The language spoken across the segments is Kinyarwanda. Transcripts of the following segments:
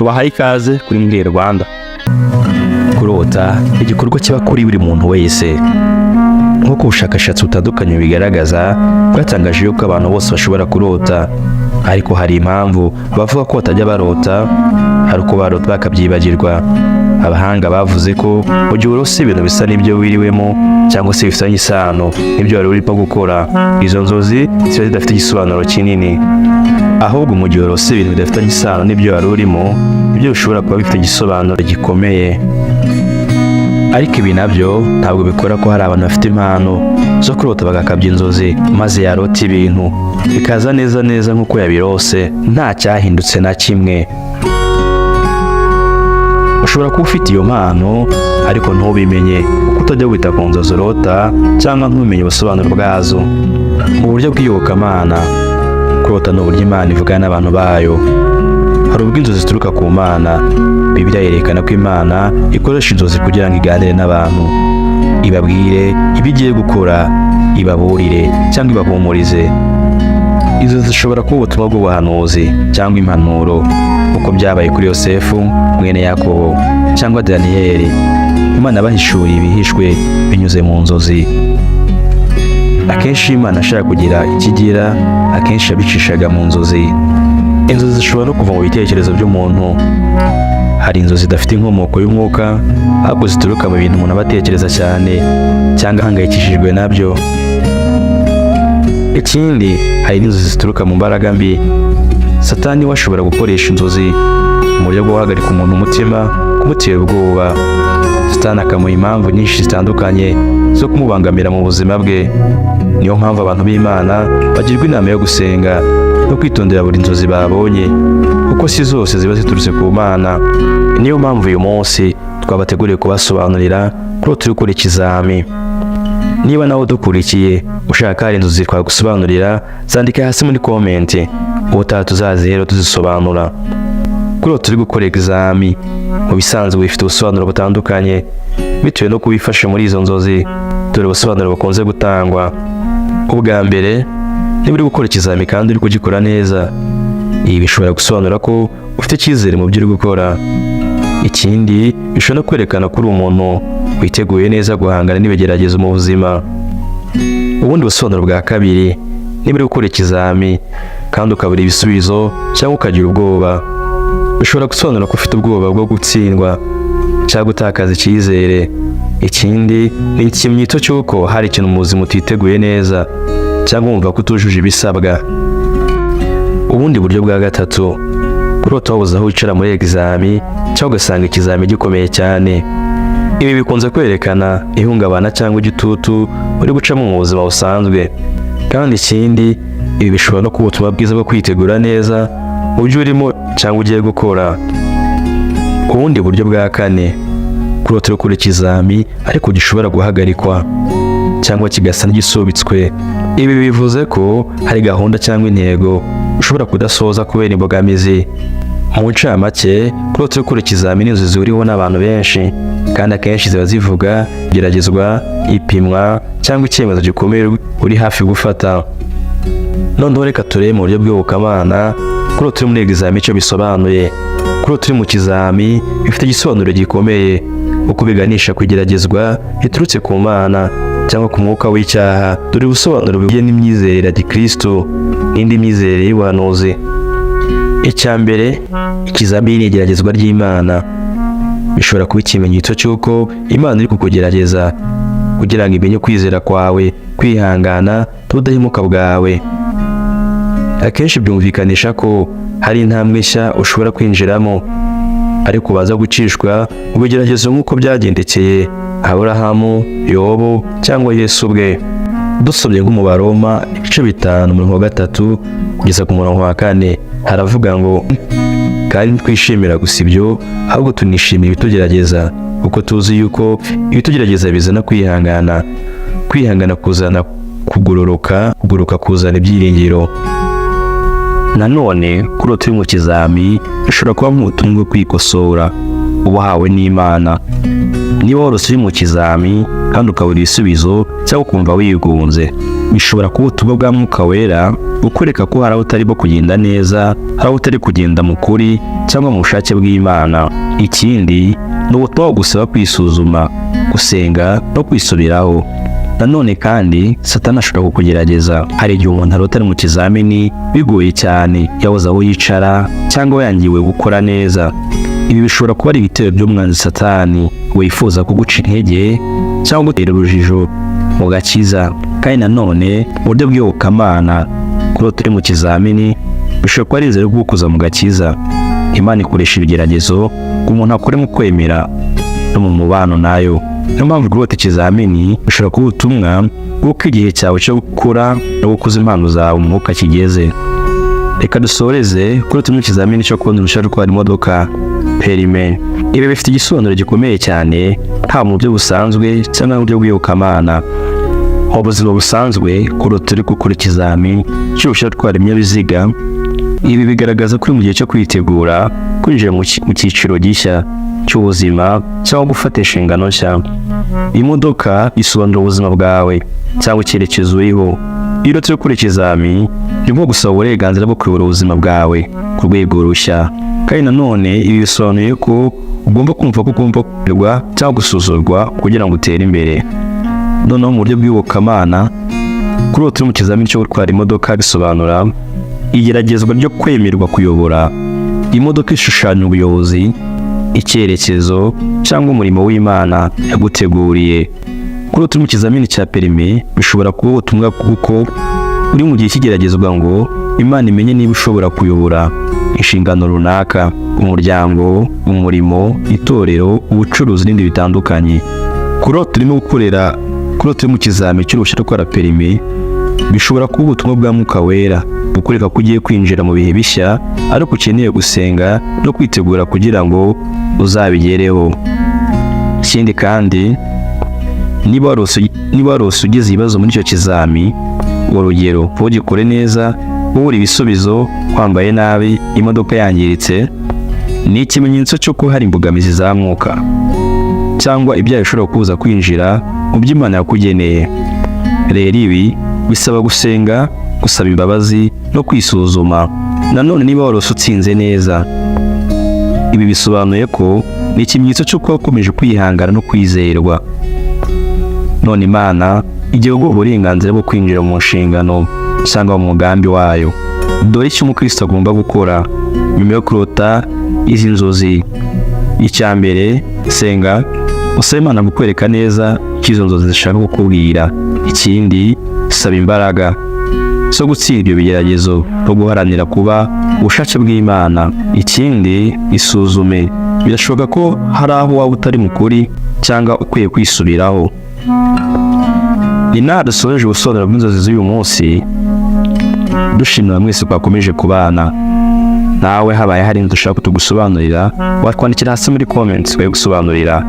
Tubahaye ikaze kuri Mbwira Rwanda. Kurota, igikorwa kiba kuri buri muntu wese. Nk'uko ubushakashatsi butandukanye bigaragaza, bwatangaje yuko abantu bose bashobora kurota, ariko hari impamvu bavuga ko batajya barota, hari uko barota bakabyibagirwa. Abahanga bavuze ko mu gihe urose ibintu bisa n'ibyo wiriwemo cyangwa se bifitanye isano n'ibyo wari urimo gukora, izo nzozi ziba zidafite igisobanuro kinini. Ahubwo mu gihe urose ibintu bidafitanye isano n'ibyo wari urimo, ibyo bishobora kuba bifite igisobanuro gikomeye. Ariko ibi nabyo ntabwo bikora ko hari abantu bafite impano zo kurota bagakabya inzozi, maze yarota ibintu bikaza neza neza nk'uko yabirose, nta cyahindutse na kimwe. Ushobora kuba ufite iyo mpano ariko ntubimenye, kuko utajya wita ku nzozi urota cyangwa ntumenye ubusobanuro bwazo. Mu buryo bw'iyobokamana, kurota ni uburyo Imana ivugana n'abantu bayo. Hari ubwo inzozi zituruka ku Mana. Bibiliya yerekana ko Imana ikoresha inzozi kugira ngo iganire n'abantu, ibabwire ibyo igiye gukora, ibaburire cyangwa ibahumurize. Inzozi zishobora kuba ubutumwa bw'ubuhanuzi cyangwa impanuro, uko byabaye kuri Yosefu mwene Yakobo cyangwa Daniyeli. Imana yabahishuriye ibihishwe binyuze mu nzozi. Akenshi iyo Imana ashaka kugira icyo igira, akenshi yabicishaga mu nzozi. Inzozi zishobora no kuva mu bitekerezo by'umuntu. Hari inzozi zidafite inkomoko y'umwuka, ahubwo zituruka mu bintu umuntu aba atekereza cyane cyangwa ahangayikishijwe nabyo. Ikindi, hari n'inzozi zituruka mu mbaraga mbi. Satani we ashobora gukoresha inzozi mu buryo bwo guhagarika umuntu umutima, kumutera ubwoba. Satani akamuha impamvu nyinshi zitandukanye zo kumubangamira mu buzima bwe. Niyo mpamvu abantu b'Imana bagirwa inama yo gusenga no kwitondera buri nzozi babonye, kuko si zose ziba ziturutse ku Mana. Niyo mpamvu uyu munsi twabateguriye kubasobanurira kurota uri gukora ikizami. Niba nawe udukurikiye ushaka hari inzozi twagusobanurira, zandike hasi muri comment, ubutaha tuzazihera tuzisobanura. Kurota uri gukora examen mu bisanzwe bifite ubusobanuro butandukanye bitewe no kubifashe muri izo nzozi. Dore ubusobanuro bukunze gutangwa. Ubwa mbere, niba uri gukora ikizami kandi uri kugikora neza, ibi bishobora gusobanura ko ufite icyizere mu byo uri gukora. Ikindi, bishobora no kwerekana ko uri umuntu witeguye neza guhangana n'ibigeragezo mu buzima. Ubundi busobanuro bwa kabiri, niba uri gukora ikizami kandi ukabura ibisubizo cyangwa ukagira ubwoba, bishobora gusobanura ko ufite ubwoba bwo gutsindwa cyangwa gutakaza icyizere. Ikindi, ni ikimenyetso cy'uko hari ikintu mu buzima utiteguye neza cyangwa wumva ko utujuje ibisabwa. Ubundi buryo bwa gatatu, kurota wabuze aho wicara muri examen cyangwa ugasanga ikizami gikomeye cyane. Ibi bikunze kwerekana ihungabana cyangwa igitutu uri gucamo mu buzima busanzwe. Kandi ikindi, ibi bishobora no kuba ubutumwa bwiza bwo kwitegura neza mu byo urimo cyangwa ugiye gukora. Ubundi buryo bwa kane, kurota uri gukora ikizami ariko gishobora guhagarikwa cyangwa kigasa n'igisubitswe. Ibi bivuze ko hari gahunda cyangwa intego ushobora kudasoza kubera imbogamizi. Mu ncamake, kurota uri gukora ikizamini, inzozi zihuriweho n'abantu benshi, kandi akenshi ziba zivuga igeragezwa, ipimwa cyangwa icyemezo gikomeye uri hafi gufata. Noneho reka turebe mu buryo bw'iyobokamana kurota uri muri examen icyo bisobanuye. Kurota uri mu kizami bifite igisobanuro gikomeye, kuko biganisha ku igeragezwa riturutse ku Mana cyangwa ku mwuka w'icyaha. Dore ubusobanuro buhuye n'imyizerere ya gikristo n'indi myizerere y'ubuhanuzi. Icya mbere, ikizamini ni igeragezwa ry'Imana. Bishobora kuba ikimenyetso cy'uko Imana iri kukugerageza kugira ngo imenye kwizera kwawe, kwihangana n'ubudahemuka bwawe. Akenshi byumvikanisha ko hari intambwe nshya ushobora kwinjiramo, ariko ubaza gucishwa mu bigeragezo, nk'uko byagendekeye Aburahamu, Yobu cyangwa Yesu ubwe. Dusomye nko mu Baroma ibice 5, umurongo wa 3 kugeza ku murongo wa 4, haravuga ngo: "Kandi twishimira gusa ibyo, ahubwo tunishimira ibitugerageza, kuko tuzi yuko ibitugerageza bizana kwihangana, kwihangana kuzana kugororoka, kugororoka kuzana ibyiringiro." Nanone kurota uri mu kizami bishobora kuba nk'ubutumwa bwo kwikosora uba uhawe n'Imana. Niba warose uri mu kizami kandi ukabura ibisubizo cyangwa ukumva wigunze Bishobora kuba ubutumwa bwa Mwuka Wera bukwereka ko hari aho utarimo kugenda neza, hari aho utari kugenda mu kuri cyangwa mu bushake bw'Imana. Ikindi ni ubutumwa bugusaba kwisuzuma, gusenga no kwisubiraho. Nanone kandi Satani ashobora kukugerageza. Hari igihe umuntu arota ari mu kizamini bigoye cyane, yabuze aho yicara cyangwa yangiwe gukora neza. Ibi bishobora kuba ari ibitero by'umwanzi Satani wifuza kuguca intege cyangwa gutera urujijo mu gakiza. Kandi nanone mu buryo bw'iyobokamana, kurota uri mu kizamini bishobora kuba ari inzira yo kugukuza mu gakiza. Imana ikoresha ibigeragezo ngo umuntu akure mu kwemera no mu mubano nayo. Niyo mpamvu kurota ikizamini bishobora kuba ubutumwa bw'uko igihe cyawe cyo gukura no gukuza impano zawe mu mwuka kigeze. Reka dusoreze kurota mu kizamini cyo kubona uruhushya rwo gutwara imodoka, permis. Ibi bifite igisobanuro gikomeye cyane, haba mu buryo busanzwe cyangwa mu buryo bw'iyobokamana. Mu buzima busanzwe, kurota uri gukora ikizamini cy'uruhushya rwo gutwara ibinyabiziga, ibi bigaragaza ko uri mu gihe cyo kwitegura kwinjira mu cyiciro gishya cy'ubuzima cyangwa gufata inshingano nshya. Imodoka isobanura ubuzima bwawe cyangwa icyerekezo uriho. Iyo uretse gukora ikizami, ni nko gusaba uburenganzira bwo kuyobora ubuzima bwawe ku rwego rushya. Kandi nanone ibi bisobanuye ko ugomba kumva ko ugomba kurerwa cyangwa gusuzurwa kugira ngo utere imbere. Noneho mu buryo bw'iyobokamana, kurota uri mu kizamini cyo gutwara imodoka bisobanura igeragezwa ryo kwemerwa kuyobora. Imodoka ishushanya ubuyobozi, icyerekezo cyangwa umurimo w'Imana yaguteguriye. Kurota uri mu kizamini cya permis bishobora kuba ubutumwa bw'uko uri mu gihe cy'igeragezwa ngo Imana imenye niba ushobora kuyobora inshingano runaka, umuryango, umurimo, itorero, ubucuruzi n'ibindi bitandukanye. Kurota uri mu kizami cy'uruhushya rwo gutwara permis bishobora kuba ubutumwa bwa Mwuka Wera bukwereka ko ugiye kwinjira mu bihe bishya, ariko ukeneye gusenga no kwitegura kugira ngo uzabigereho. Ikindi kandi, niba warose ugize ibibazo muri icyo kizami, urugero ntugikore neza, ubura ibisubizo, wambaye nabi, imodoka yangiritse, ni ikimenyetso cy'uko hari imbogamizi za mwuka cyangwa ibyaha bishobora kubuza kwinjira mu byo Imana yakugeneye. Rero ibi bisaba gusenga, gusaba imbabazi no kwisuzuma. Nanone niba warose utsinze neza, ibi bisobanuye ko ni ikimenyetso cy'uko wakomeje kwihangana no kwizerwa, none Imana igiye kuguha uburenganzira bwo kwinjira mu nshingano cyangwa mu mugambi wayo. Dore icyo umukristo agomba gukora nyuma yo kurota izi nzozi. Icya mbere, senga usabe Imana kukwereka neza icyo izo nzozi zishaka kukubwira. Ikindi, saba imbaraga zo gutsinda ibyo bigeragezo no guharanira kuba ubushake bw'Imana. Ikindi, isuzume. Birashoboka ko hari aho waba utari mukuri cyangwa ukwiye kwisubiraho. Ni naha dusoreje ubusobanuro bw'inzozi z'uyu munsi. Dushimira mwese twakomeje kubana nawe. Habaye hari inzu ushaka tugusobanurira, watwandikira hasi muri comments gusobanurira.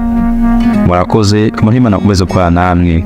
Murakoze, amahoro y'Imana akomeze kubana namwe.